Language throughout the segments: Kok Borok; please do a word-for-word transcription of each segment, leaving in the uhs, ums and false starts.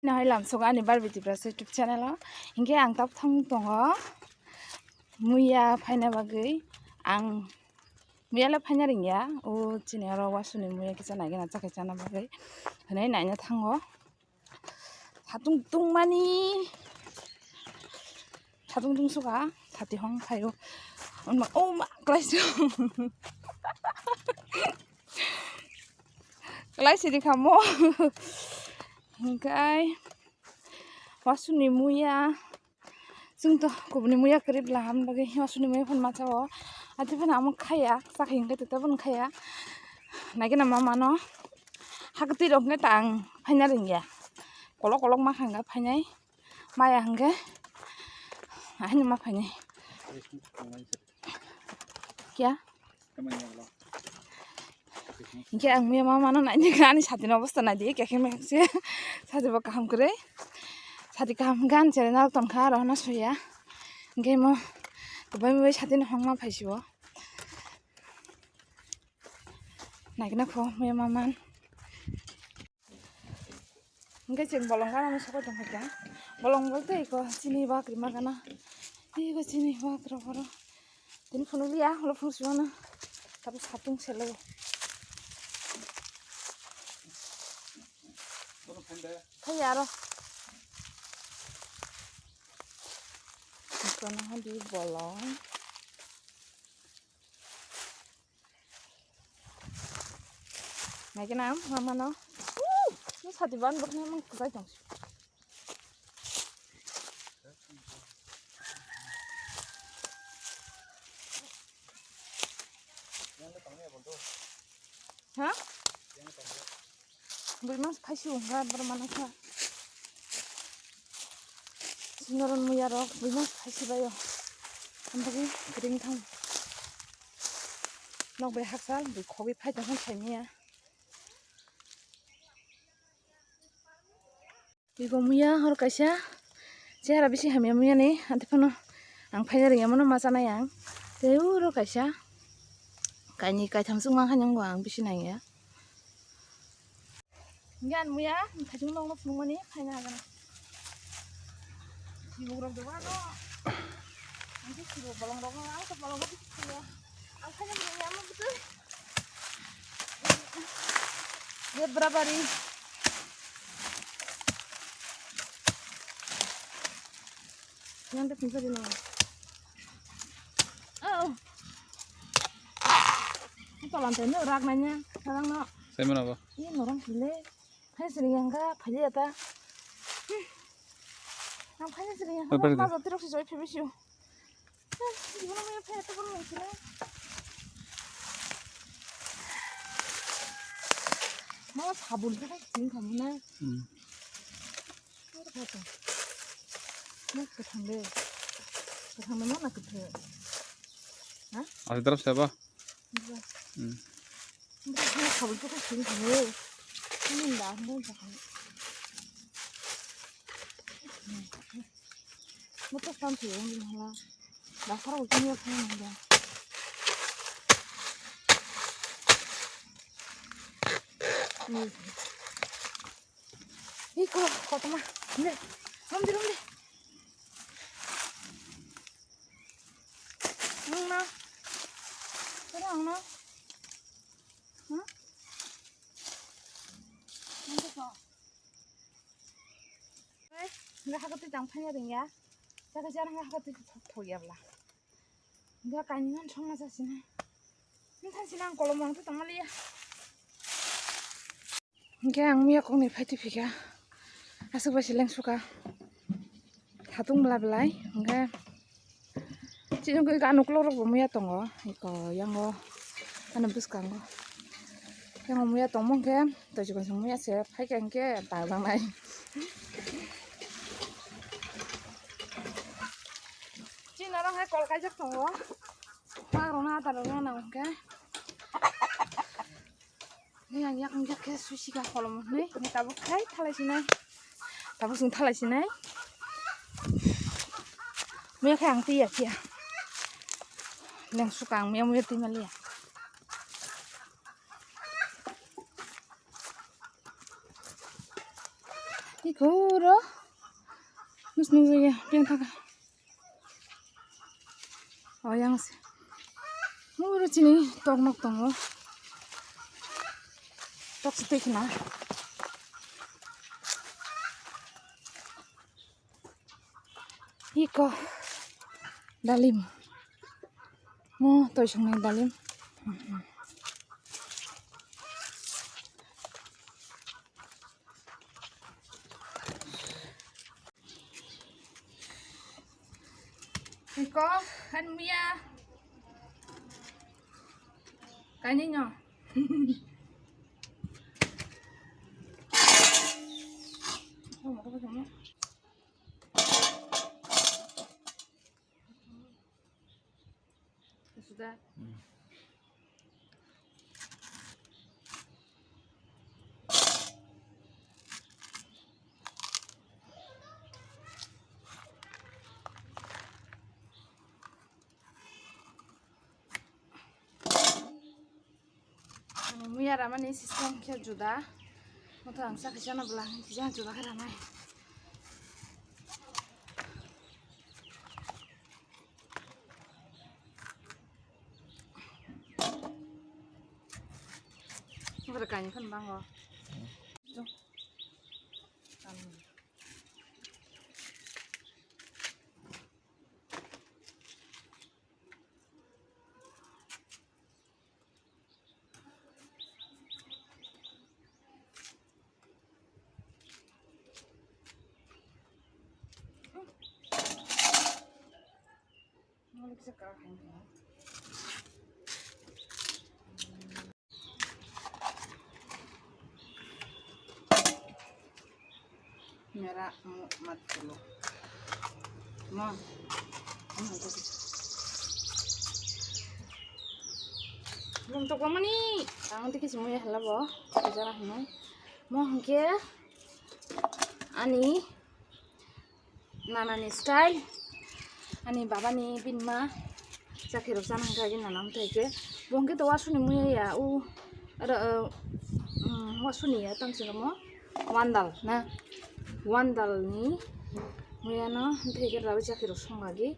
Nahai lamsogo ani Barbie Tiprasa YouTube channel o. Hinkhe ang tabuk thang tongo muya phaina bagwi. Ang muya le phaina ringya. O chini oro wasuni muya kisa naigena chakhe chana bagwi. Hwnwi naina thango. Satung tungmani. Satung tungsukha. Sati hong phaio. Onma, o ma, klaisong. Klaisidi khamo. Hinkhe wasuni muya. Chwng to kubuni muya kwrwi bwla ham bagwi wasuni muya phano macha o. Ati phano amo khaya, chakha hinkhe tete phano khaya. Naikhe na mama no. Hakwtwi rok hinkhe ta ang phaina ringya. Kolok kolok ma khanga phainai. Maya hinkhe. Ahini ma phainai. Kya? Hinkhe ang muya mama no naidi ani sati ni obostha naidi kekhe mekhe se sati bo kaham kwrwi sati kaham gan chere narok tongkha aro hwnna soya hinkhe mo kwbai bai sati no hongma phaisio naikhe na kho muya mama. Hingke chwng bolong gana no sokoi tongkha kha. Bolong bolte iko chini bakri ma gana. Iko chini bakra boro. Tini phunuk liya, ulo phunuk sibana. Tapo satung selo. Thai aro. Iko no hadi bolong. Naikhe na mama no. Ni sati ban bokni mang kubai tong. Ha? Bui mas phaisi ungkha bor mana kha. Sinoron muya rok bui mas phaisi bayo. Ambagi ring thang. Nok bai haksa bui khogwi phai tong khan saimiya. Bibo muya hor kaisa chehara bisi hamya muya ni anti phano ang phaina ringya mano ma chanai ang tei uro kaisa kaini kaitham chwng mankha nangbo ang bisi nangya. Gan muya thajung nokno phunukmani phaina hagana. Sibuk rok dogo ano. Ang khe sibuk bolong rok ang khe bolong rok khe. Ang phaina ringya mo bwtwi. Ye brabari. Yang de pinsa dino. Oh. Tolan tene rak nanya, sarang no. Saya mana ba? Ini norong kile. Hai sini yang ka phali ata. Nang phali sini yang ka. Apa itu? Apa terus sih soal pebisio. Gimana mau phai itu pun mungkin. Mau sabun kan sini kamu na. Hmm. Oro kha tong. Mak kwthang de. Kwthang de mana kwthang? Ha? Asa drop seba? Iya. Hmm. Ini kha sabun tu kan sini kha. Ini nda mo jahan. Mo to kan tu ini hala. Dasar uji ni apa nda? Ini. Iko, kotoma. Nde, romdi, romdi. Nung na. Tara ang na. Huh? Nung ko. Nde hakati jang phanya ringya. Saka jang hakati thok thok ya bla. Nde kaini non song na sasina. Nung sasina ang kolom ang tu tong liya. Hingke ang miya kokni phai twi phika. Aswk bai se lengsuka. Hatung bla belai. Hingke chini gwi gana uklok rok bo miya tongo. Iko yango. Ano bwskango. Yango miya tongmo hingke. Toichikon song miya se. Phaikha hingke ta jangnai. Chini oro hai kol kaijak tongo. Pha rwna adar rwna nang hingke. Ni ang yak yak khe suisika kolom ni ni tabuk khai thalai sinai. Tabuk sung thalai sinai. Muya khai ang tiya tiya. Leng suka ang muya muya twi maliya. Ni Puro nus nus ya, piang thaka. Oh, yang se. Puro chini tok nok tongo. Tok se twi khna. Iko dalim. Mo toisongnai dalim. Iko, kan muya. Kani nyo. Sudah. Ani muya ramani system khe juda. Moto ang sakhe chana bwla kisa juda khe ranai. Ora kani khan bango. Mera mo mat kulo. Mo. Mo to. Bung to komani. Ang tiki simu ya hala bo. Jara hino. Mo hingke ani nanani style, ani babani bini ma chakhi rok chana hwnkhe agini nana motha khe bo hwnkhe to wasuni muya ya u aro, uh, um, wasuni ya tamo se omo wandal na wandal ni muya no motha khe rawi chakhi rok song agi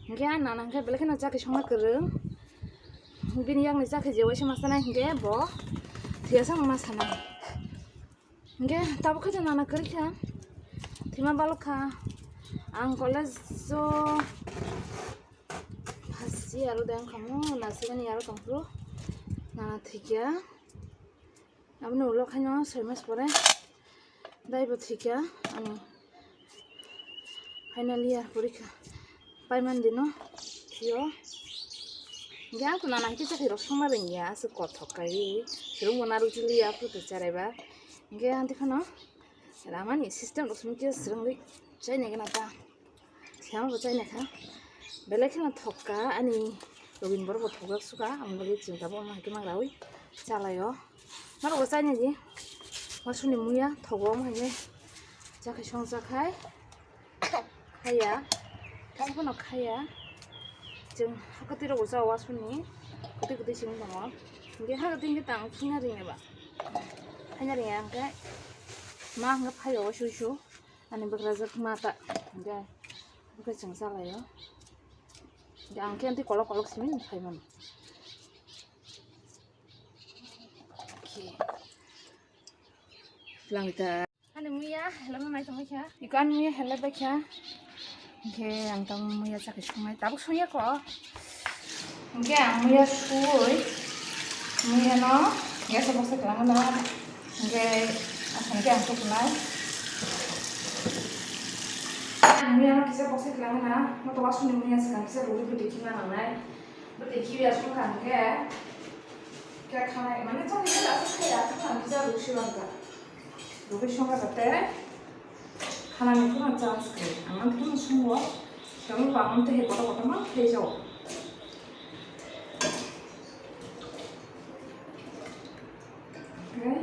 hwnkhe a nana hwnkhe belai kheno chakhi songna kwrwng bini yakni chakhi je waisa ma chanai hwnkhe bo thwiya sama ma sanai. Hingke tabuk khe nana kwrwi kha, thwima balok kha. Ang college o first year o de wngkha mo, nasikani aro tongphuru nana thwikya. Aboni ulo khaino soi mas pore daibo thwikya ani final year porikha. Paimani dino thio. Hingke ang to nana hingke chakhi rok songma bengya aswk kothok kai. Swrwngbo narwk chiliya photo charaiba. Hingke ang tikhano ramani system rok songke swrwngwi chainai gana ta. Thiyama bo chainai kha. Belai kheno thokka ani Robin borok bo thokjak suka. Ang bagwi chwng tabuk omo hingke mangrawi chalaio. Norok bo chainai di. Wasuni muya thogo omo hingke chakhi songchakhai. Khaya. Kaisa phano khaya. Chwng hakatwi rok bo cha wasuni. Kwtwi kwtwi simi tongo. Hingke hakatwi hingke tang phina ringya ba. Phina ringya hingke ma hingke phaio sui su. Ani bagrajak ma ta. Hingke bwkhe chwng chalaio. Hingke ang khe tei kolok kolok simi phaimano. Okay. Langta. Ani muya hello nai tongwi kha. Iko ani muya hello bai kha. Hingke ang tang muya chakhi songnai. Tabuk songya ko. Hingke ang muya sui. Muya no gas box se kelang na. Hingke asal ke ang tukunai. Muya no kisa box se kelang na. Mo to wasuni muya sekarang kisa rugi bidi kima nangnai. Bidi kiya songkha hingke. Khe khanai mane chani khe aswk khai ya, aswk khai kisa ruk si wangkha. Rugwi songkha jate khanani phano chance khe. Ang mantri no songo. Tamo bang mantri he kotor kotor ma khai jao. Okay.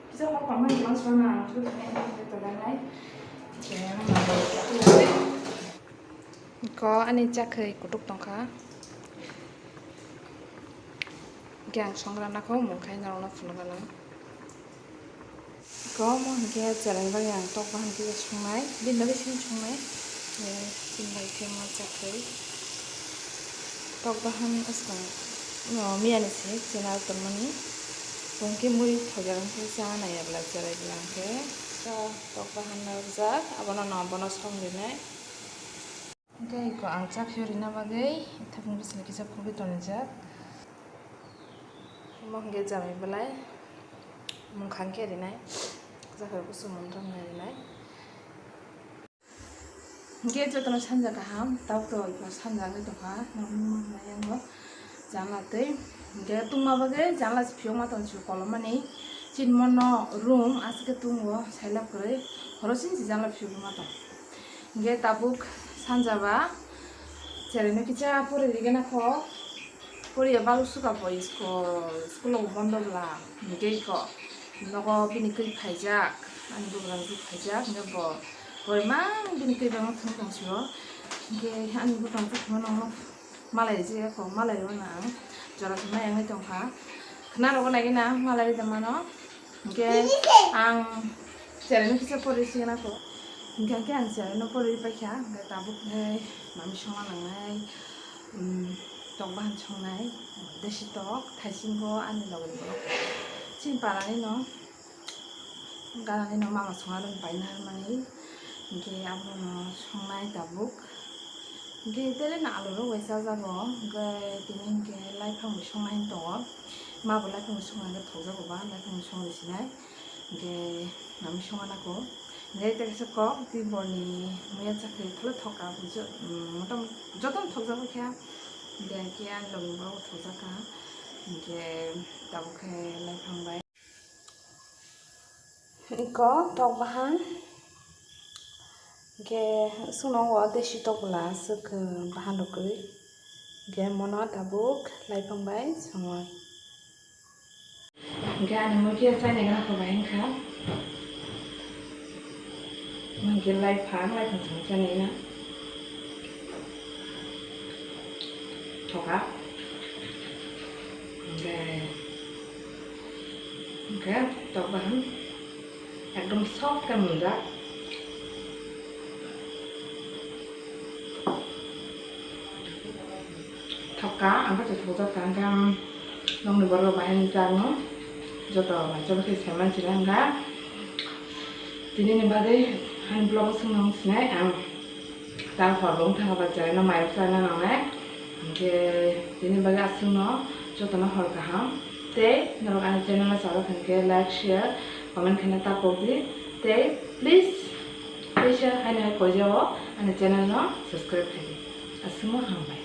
Kisa hor pangmani mas rana ang tu thani ang tu tu danai. Kisa yang ma. Ko ani chakhwi kutuk tongkha. Khe ang songra nakho mung khai norokno phunukgano. Komo hinkhe cherai bagwi ang tok bahan kisa songnai, bini bagwi sini songnai. Eh, chini bai khe ma chakhai. Tok bahan aswkang no miyani se chini al tongmani. Tongkhe muri thojak hinkhe cha nai abla cherai bwla hinkhe. Cha tok bahan no rwjak, abono no bono song rinai. Hinkhe iko ang chakhai rina bagwi thapung bisini kisa phugwi tonijak. Omo hinkhe jamai belai mungkha hinkhe rinai, chakhai kusum mungkha hinkhe rinai. Hinkhe jotono sanja kaham, tabuk to iko sanja wngwi tongkha, nokni mwnai yango. Janla tei hinkhe tungma bagwi janla se phiyokma tong se kolomani. Chini mono room aswk khe tungo, sailab kwrwi. Horo chini se janla phiyokma tong. Hinkhe tabuk sanja ba cherai no kisa pori rigena kho. Poriya balu suka bo school, school o bondo bwla. Hinkhe iko nogo bini kwi phaijak, ani bugrang jik phaijak, hinkhe bo pori mang bini kwi bangma thung tong sio. Hinkhe ani bugrang jik phano malai rijak kho, malai rwna ang jora se maya wngwi tongkha. Khna rogo nai gana malai rida mano. Hinkhe ang cherai no kisa pori sigana kho. Hinkhe, hinkhe ang cherai no pori paikha. Hinkhe tabuk khe mami songna nangnai, um, tok bahan songnai, desi tok, thaisingo ani logi bo. Chini parani no. Ganani no mama songna rwng paina harmani, hinkhe abono songnai tabuk. Hinkhe tere no alu rok bai chajago, hinkhe tini hinkhe laiphang bai songnai tongo. Ma bo laiphang bai songna hinkhe thokjago ba, laiphang bai songwi sinai. Hinkhe nami songna nako. Hinkhe tei kaisa kok, tei boni muya chakri thole thokka, jo-, mm, motam-, jotono thokjago khe. Hinkhe, hinkhe ani logi borok bo thokjakha. Hinkhe tabuk khe laiphang bai. Iko tok bahan. Hinkhe swngo desi tok bwla aswk bahan rwgwi. Hinkhe mono tabuk laiphang bai songwi. Hinkhe ani mui khe chaini gana kho bai wngkha. Hinkhe laiphang, laiphang song chani na. Thoka. Hinkhe, hinkhe tok bahan. Ekdom soft khe munjak. Thokka, ang khe thokjak kha, ang khe, um, nokni borok bahai ni chakno joto manchar khe sai manchina ang kha. Tini ni bagwi ani vlog o swngna wng sinai ang. Ta hor bo wngkha ba cherai no mairok chana nangnai. Hinkhe tini bagwi aswkno jotono hor kaham. Tei norok ani channel no chajak hinkhe like, share, comment khaina ta pokdi. Tei please, please haino koijao ani channel no subscribe khaidi. Aswkno hambai.